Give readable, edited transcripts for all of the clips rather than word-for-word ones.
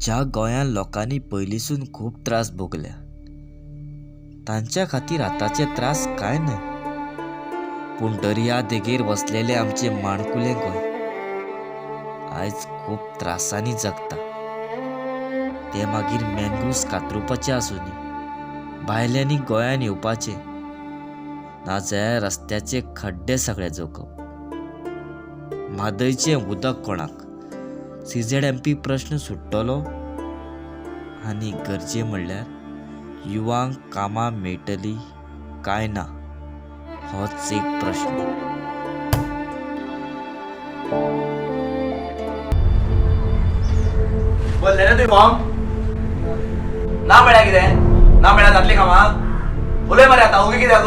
ज्या गोंयांत लोकांनी पयलींसून खूब त्रास भोगल्या तांच्या खातीर आतांचे त्रास कांय न्हय, पूण दर्या देगेर वसलेलें आमचें माणकुलें गोंय आयज खूब त्रासांनी जगता. ते मागीर मँग्रुव्स कातरुपाचें आसूनी, भायल्यांनी गोंयांत येवपाचें, नाजाल्यार रस्त्याचे खड्डे सगळे जोखप, म्हादयचें उदक कोणाक, CZMP प्रश्न सुट्टलो आनी गरजे म्हणल्यार युवांक कामां मेळटलीं काय ना होच एक प्रश्न. बोलले रे तुवें फॉर्म ना मेळ्ळ्या कितें ना मेळ्ळ्या जातली कामां उलय मरे आतां ओगी कित्याक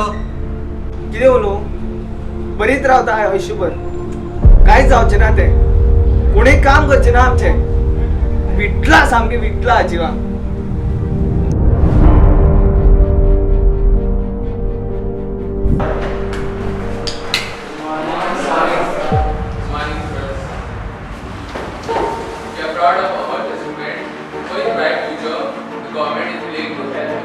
कितें उलोवं बरीच रावता आयुश्यभर कांयच जावचें ना तें कोणूय काम करचें ना आमचें विटलां सामकें विटलां जिवाक. Morning, friends. We are proud of our achievement. For a bright future, the government is willing to help.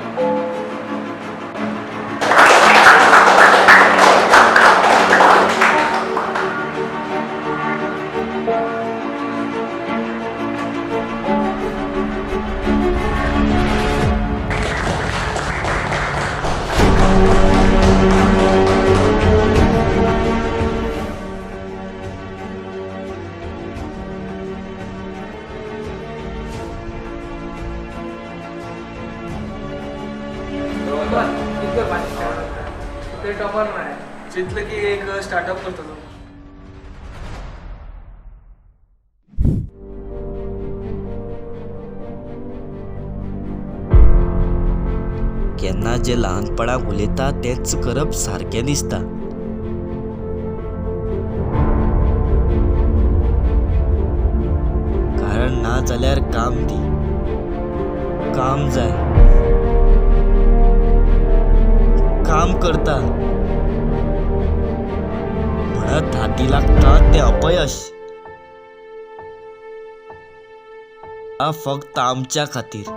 ते टॉपर म्हळ्यार चिंतलें की एक स्टार्टअप करतलो. केन्ना जे ल्हानपणाक उलयता तेंच करप सारकें दिसता. कारण ना जाल्यार काम दी, काम जाय, काम करता म्हणत हाती लागता तें अपयश. फक्त आमच्या खातीर.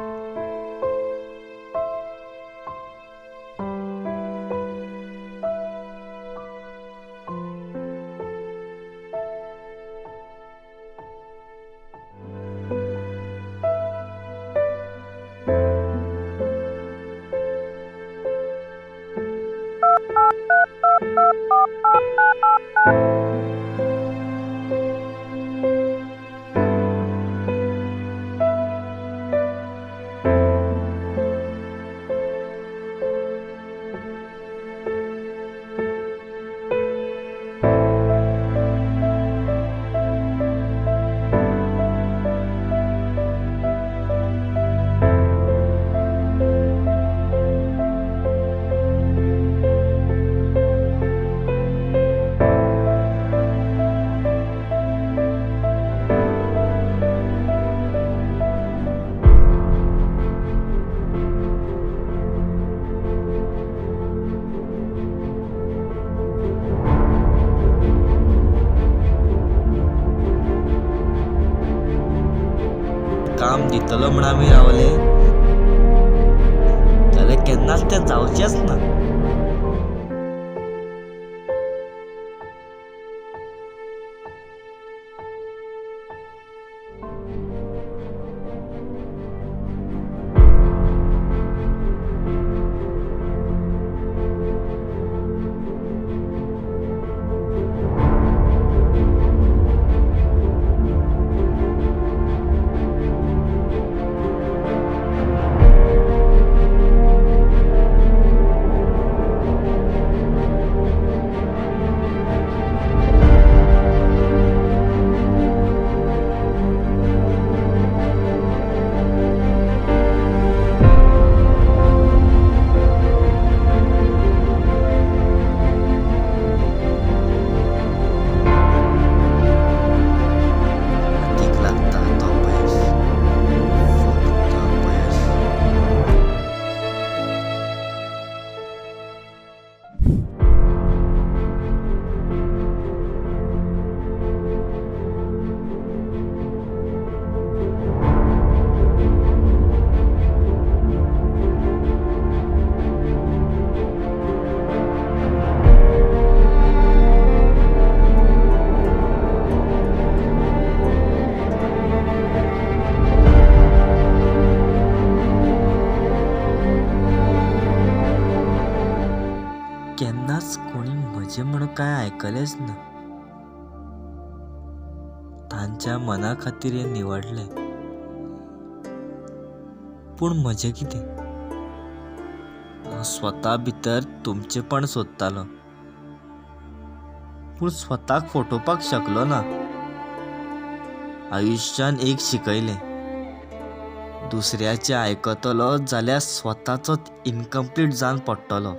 काम दितलो म्हण आमी रावले जाल्यार केन्नाच तें जावचेंच ना. कोणी म्हजें म्हूण कांय आयकलेंच ना. तांच्या मना खातीर हें निवडलें, पूण म्हजें कितें? हांव स्वता भितर तुमचेपण सोदतालो, पूण स्वताक फटोवपाक शकलो ना. आयुश्यान एक शिकयलें, दुसऱ्याचें आयकतलो जाल्यार स्वताचोच इनकम्प्लीट जावन पडटलो.